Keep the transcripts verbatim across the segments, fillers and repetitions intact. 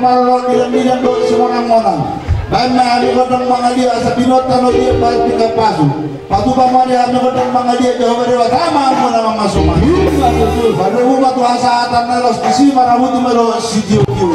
Malo dilan-dilan dohot simonang-monang. Baen ma hami gondang mangaliat asa binoto na dia baen tinggal pasu. Patupa ma di hami gondang mangaliat Jahowa Debata ma hamu na mamasu-masu. Ima tutu. Patupa ma tu hasahatan na laos disi marabuti ma dohot sitio-tio.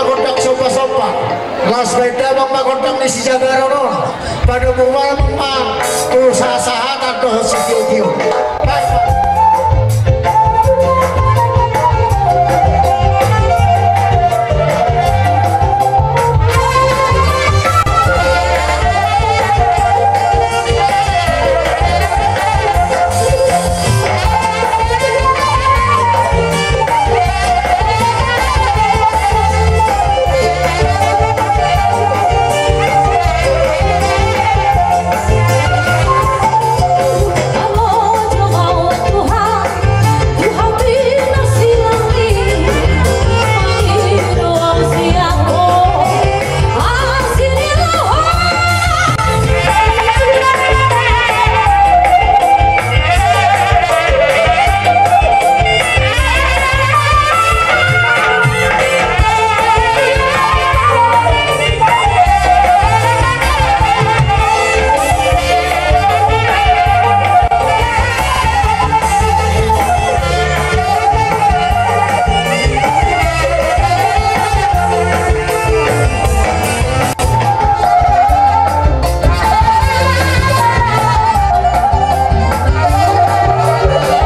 Gondang somba-somba. Las baen damang ma gondang ni sijabaron on. Padomu ma damang ma tu sahasahatan dohot sitio-tio. Baen ma.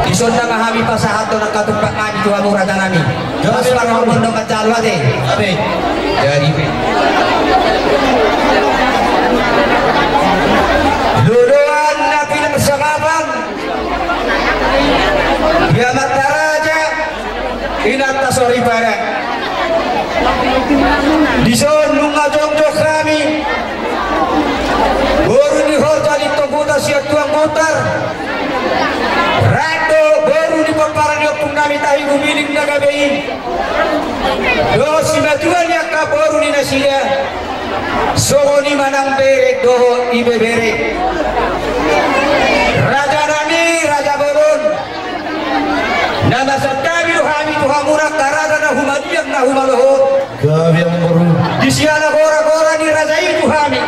Dison ma hami pasahathon angka tumpak nami tu hamu raja nami. Pas marhobon do manjalo ate. Jadi. Loloan na pinarsangapan. Di amanta raja, inanta soripada. Dison nunga jongjong hami. Boru ni Horja Lintong Huta sian Tuan Guntur. Rap do boru ni pomparan ni ompung nami Tahi Gumiling na gabe i. Dohot simatua ni angka boru ni nasida. Songon i ma nang bere dohot ibebere. Raja nami, raja bolon. Na masa gabe do hami tu hamuna angka raja na humaliang na humaloho. Gabe amang boru. Di siala gora-gora ni raja i tu hami.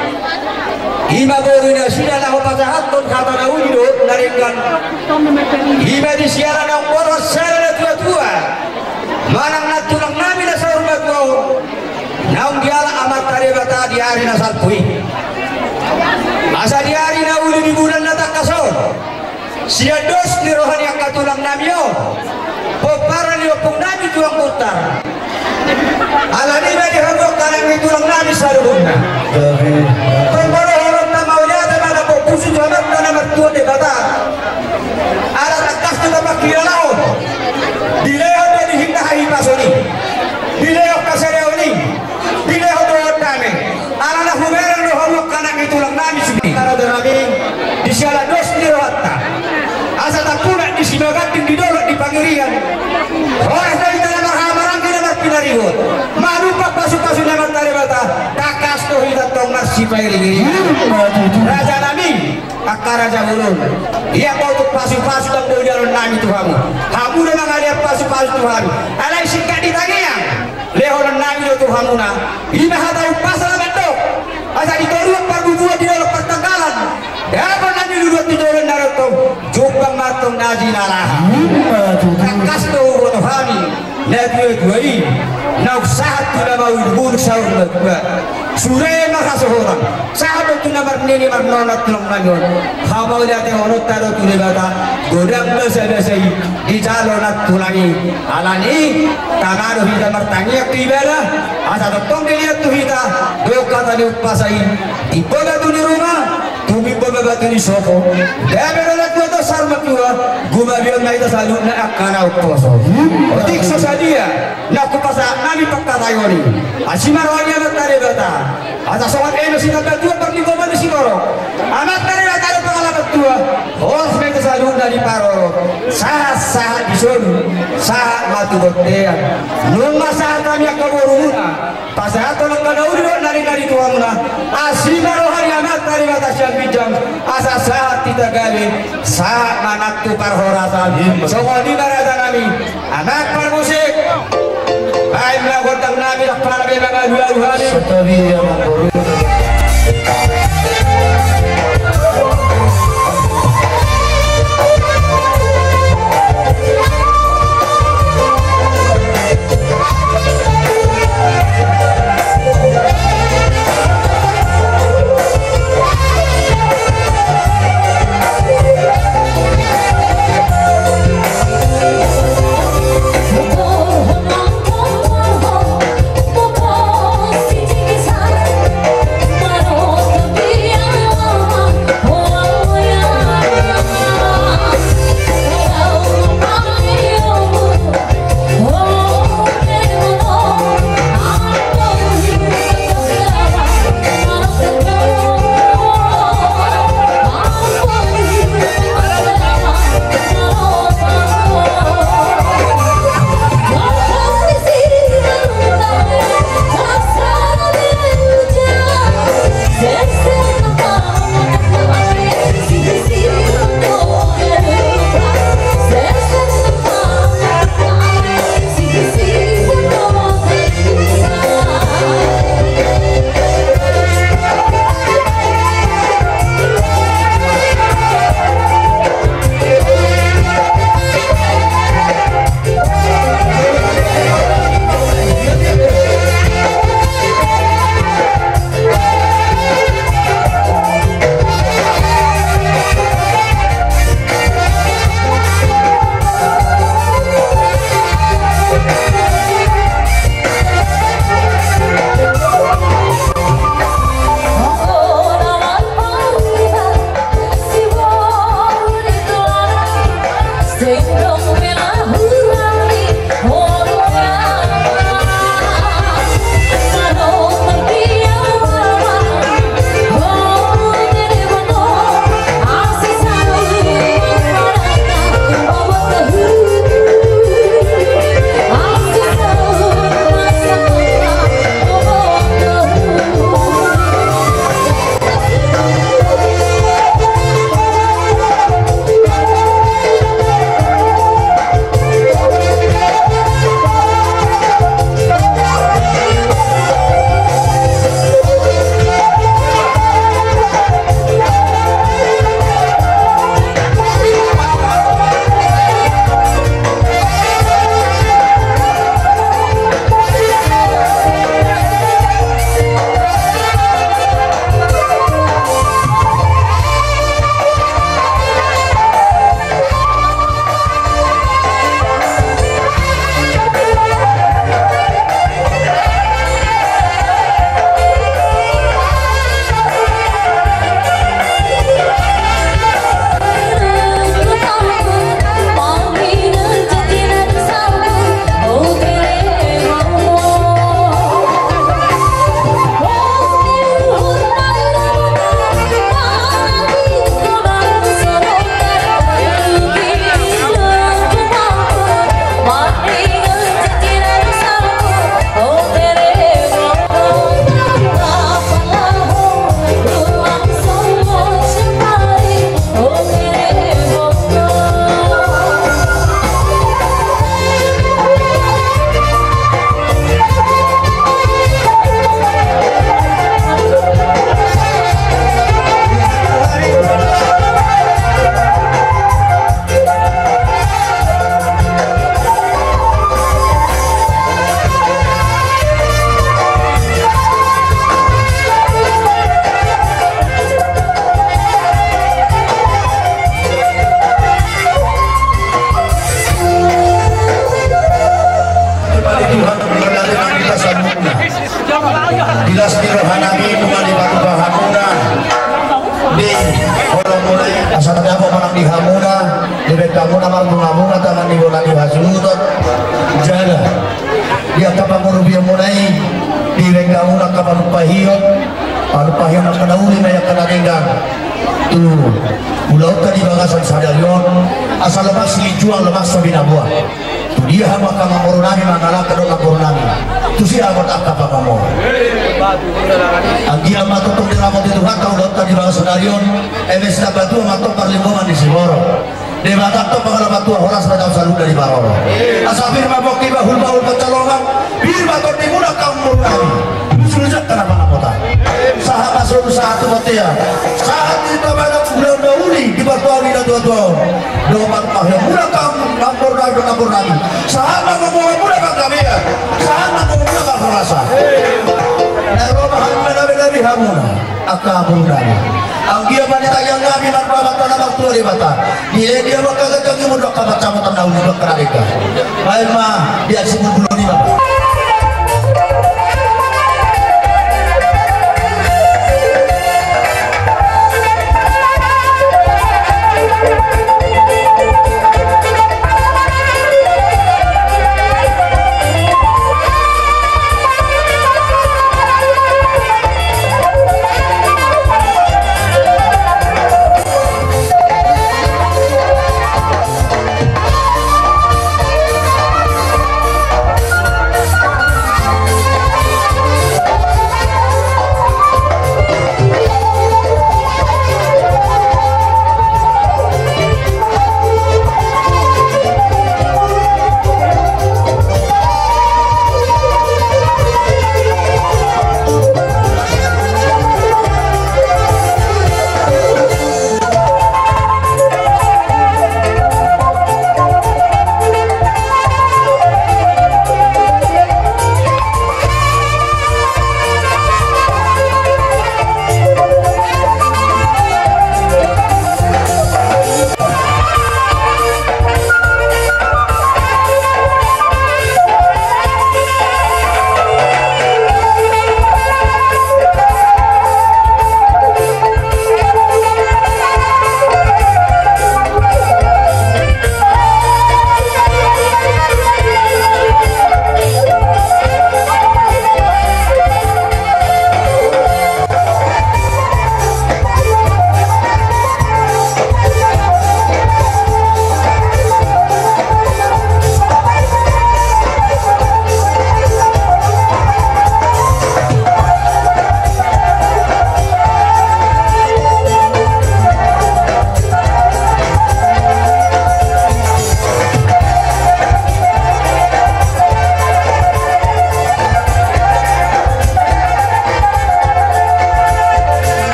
I ma boru nasida na hupasahathon hata na uli dohot na denggan. I ma di siala naung boto sada na tua-tua. Manang nantulang nami na saur matua on. Naung dialap amanta Debata di ari na salpu i. Asa di ari na uli di bulan na tangkas on. Sian dos ni roha ni angka tulang nami on. Pomparan ni ompung nami Tuan Guntur. Alani i ma di hamu angka anak ni tulang nami saluhutna. Tong boru horong ta mauliate ma na pompus tu amanta na martua Debata. Ala tangkas tu na pangkilalaon. Dilehon do di hinta hahipason i. Dilehon hasaleon i. Dilehon do dame. Alana hubereng do hamu angka anak ni tulang nami sude. Raja nami, di siala dos ni rohanta. Asa tampunak di Simaganding di dolok di Pangirian. Horas do hita na marhahamaranggi na marpinaribot. Manumpak pasu-pasu ni amanta Debata. Tangkas do hita tong marsipairing-iringan. Raja nami. Angka raja bolon. Ia botuk pasu-pasu dang boi dialap nami tu hamu. Hamu do mangalean pasu-pasu tu hami. Alai singkat di tangiang. Lehonon nami do tu hamuna. I ma hata umpasa na mandok. Asa di toruan parbubuan di dolok partanggalan. Dapot na niluluan tu joloan na rap tong. Jumpang ma tong na jinalahan. Tangkas do huboto hami. Na tua-tua i, naung sahat tu na mauluk-uluk saur matua. Sure ma hasohotan, sahat do tu na marnini marnono nantulang nami on. Hamauliatehononta do tu Debata, godang basa-basa i, dijalo nantulang i. Alani i, tama do hita martangiang tu ibana, asa tongtong dilehon tu hita, dohot hata ni umpasa i, timbo batu ni ruma, Tumimbo ma batu ni sopo. Dame do na tua do saur matua. Gumabion ma hita saluhutna angka na umposo. Otik so sadia. Na hupasahat nami pangkataion i. Asi ma roha ni amanta Debata. Asa songon eme sitambatua parlinggoman ni siborok. Amanta Debata do pangalaman tua. Horas ma hita saluhutna diparorot. Sahat-sahat di solu. Sahat ma tu bontean. Nunga sahat hami angka borumuna. Pasahathon angka na uli dohot na denggan i tu hamuna. Asi ma roha ni amanta Debata sian ginjang. Asa sahat hita gabe. Sahat ma nang tu parhorasan. Songon i ma raja nami. Anak parmusik. Baen ma gondang nami, dang pala be mangalu-alu hami. Satabi, amang boru. Di las ni rohanami nunga dipatupa hamuna di holongmuna i, asa tadapot manang di hamuna, dibaen hamuna marbungabunga tangan ni bona ni hasuhuton. Jala di angka pangurupion muna i, dibaen hamuna angka panumpahion, panumpahion angka na uli ma i angka na denggan. Tu ulaonta di bagasan sadari on, asa lomak silinjuang, lomak so binaboan. Tu dia hamu angka mamorunami mangalangka dohot namborunami? Tusi hamu angka pamamor. Anggiat ma tongtong diramoti Tuhanta ulaonta di bagasan sadari on. Eme sitambatua ma tong parlinggoman ni siborok. Debata tong pangalaman tua horas ma taon saluhutna diparorot. Asa pir ma pongki, bahul-bahul pansalongan. Pir ma tondimuna angka mamorunami. Usul jangka na pangapotan. Sahat ma solu sahat tu bontean. Sahat di tabanan ulaon na uli, di partuaon ni natuatua on. Dohot panumpahion muna angka mamorunami dohot namborunami. Sahat ma gogoonmuna panggabean. Sahat ma gogoonmuna parhorasan. Na ro ma hami manabe-nabe hamuna angka mamorunami. Anggiat ma ditangiangnami mardoa ma tu Amanta Debata. Dilehon ma angka ganjang ni umur dohot angka pansamotan na uli dohot angka na denggan. Baen ma di asi bulbul on i ma.